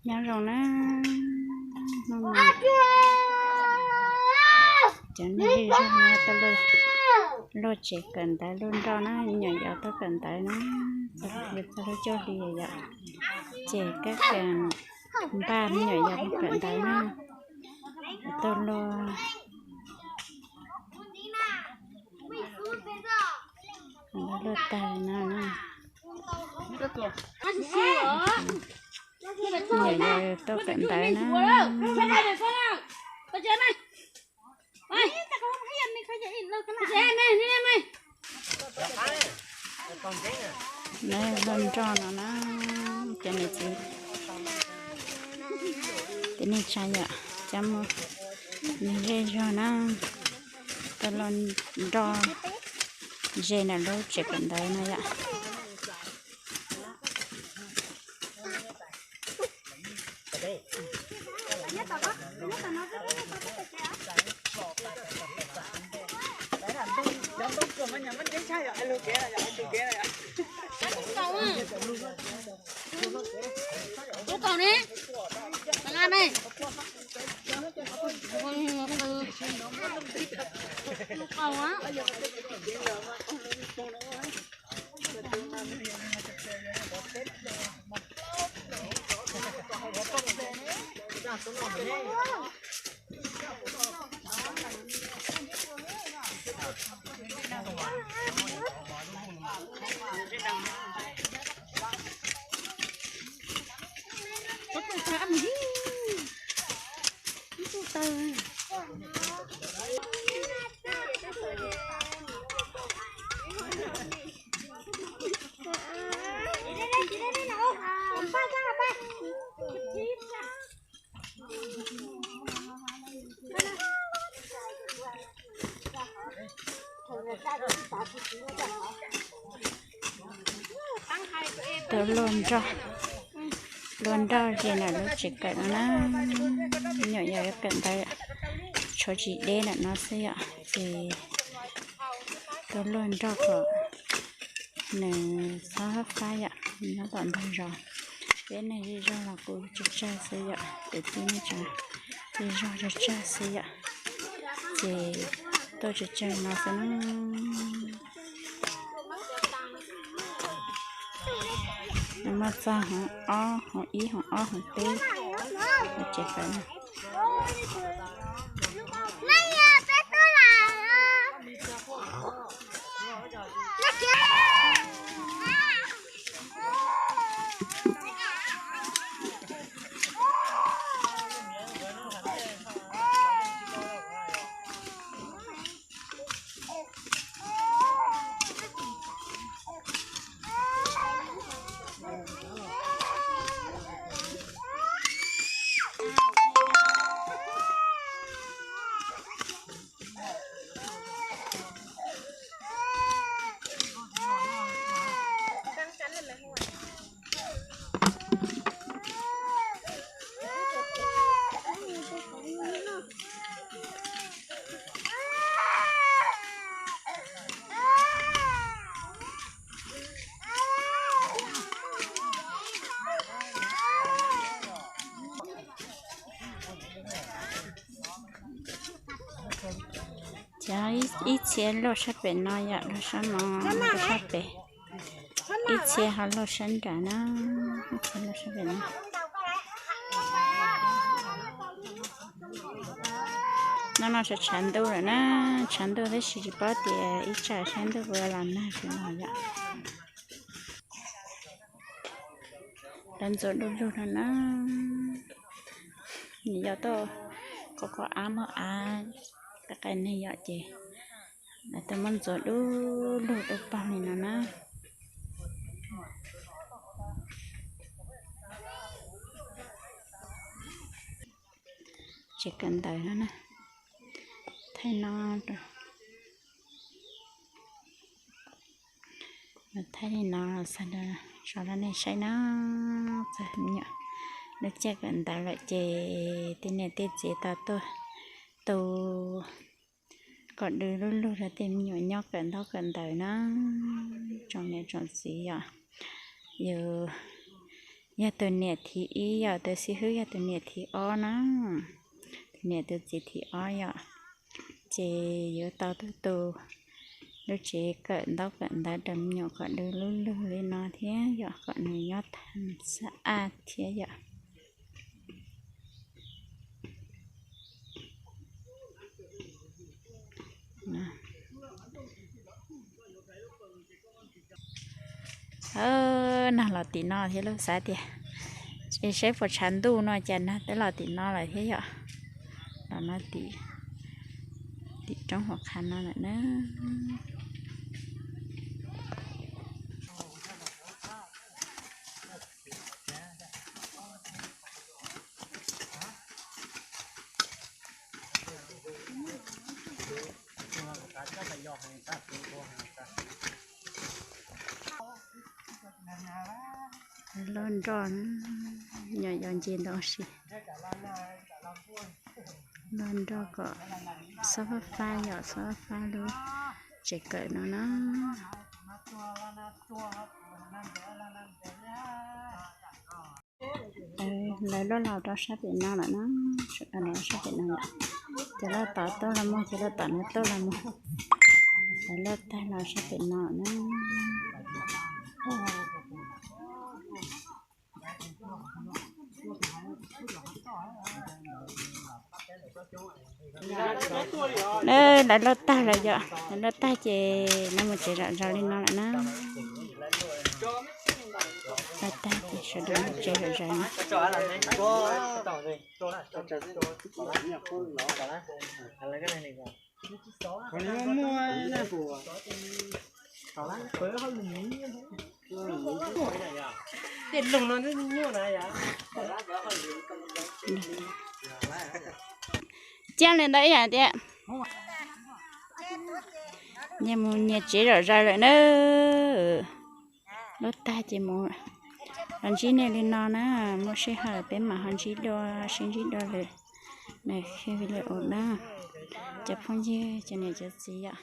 Nyob zoo na, hnub no cov neeg zej zog no tuaj luaj tsev kawm ntawv luaj nroj na, nyuam yaus tuaj kawm ntawv na, txog lub cuaj hli yom, ces kab ke npaj me nyuam yaus kawm ntawv na, tuaj luaj, luaj tag no na. Nyuam yaus tuaj kawm ntawv na. Luaj nroj no na, cov niam txiv, cov neej tsa yom, cov muaj neeg zej zog na, tuaj luaj nroj ze ntawm lub tsev kawm ntawv no yom. Tuaj luaj nroj, luaj nroj ze ntawm lub tsev kawm no na. Nyuam yaus yuav kawm ntawv tshuav tsis deb ntawm no xwb yom, ces tuaj luaj nroj kom nws txhob fab yom, nyob tom ntug zos. Peb neeg zej zog los kuj tsawg tsawg xwb yom, kwv tij neej tsa zej zog tsawg tsawg xwb yom, ces tuaj tsawg tsawg no xwb na. Nws muaj txog hoov ob, hoov ib, hoov ob, hoov peb, ces kawm no. Cov ib txhia luaj sab pem no yom, luaj sab no, luaj sab pem. Ib txhia ho luaj sab nram na, ib txhia luaj sab pem no. No no tshav tshav ntuj lawm na, tshav ntuj tab sis tsis paub tias ib tsam sab ntuj puas los nag tsis los yom. Lawv ntxuav du lug no na, nws yog tuaj qhov qhov av muag av qai qai neeg yom, ces lawv tuaj muab ntxuav du lug du paug li no na. Tsev kawm ntawv no na, thaij no, thaij li no xwb, tso rau nej saib na. Txog me nyuam lub caij kawm ntawv lawm ces tej niam tej txiv tau tuaj tu kom du lug lug rau tej me nyuam nyob kawm ntaub kawm ntawv na. Tsoom niam tsoom txiv yom, yus yog tus niam thib ib yom, tus xib hwb yog tus niam thib ob na, tus niam tus txiv thib ob yom. Ces yuav tau tuaj tu lub tsev kawm ntaub kawm ntawv rau me nyuam kom du lub lug li no thiab yom, kom nws nyob tham xab aj thiab yom. Nag los tim no thiab, lub xav tias saib puas tshav ntuj no cas nag twb los tim no lawm thiab yom. Los no tim, tim roob Huam Qha no lawm na. Loj nroj, nyuam yaus nce ntawd si. Loj nroj kom xob fab fab yom, xob fab fab lub tsev kawm no na. Lawv loj los rau sab pem no lawm na, sawv daws los sab pem no yom. Cov loj tod tuaj los mus, cov loj tom no tuaj los mus. Lawv loj tag los sab pem no na. Lawv loj tag lawm yom, lawv loj tag ces lawv mus tsev zom zaws li no lawm na. Loj tag ces sawv daws mus tsev zom zaws na. Ciaj li ntawd ib yam tias, nyias mus nyias tsev zom zaws lawm na. Loj tag ces mus los ntsib nej li no na, muaj sij hawm peb mam ho ntsib dua, sib ntsib dua lwm video na, cov phooj ywg cov niam cov txiv yom.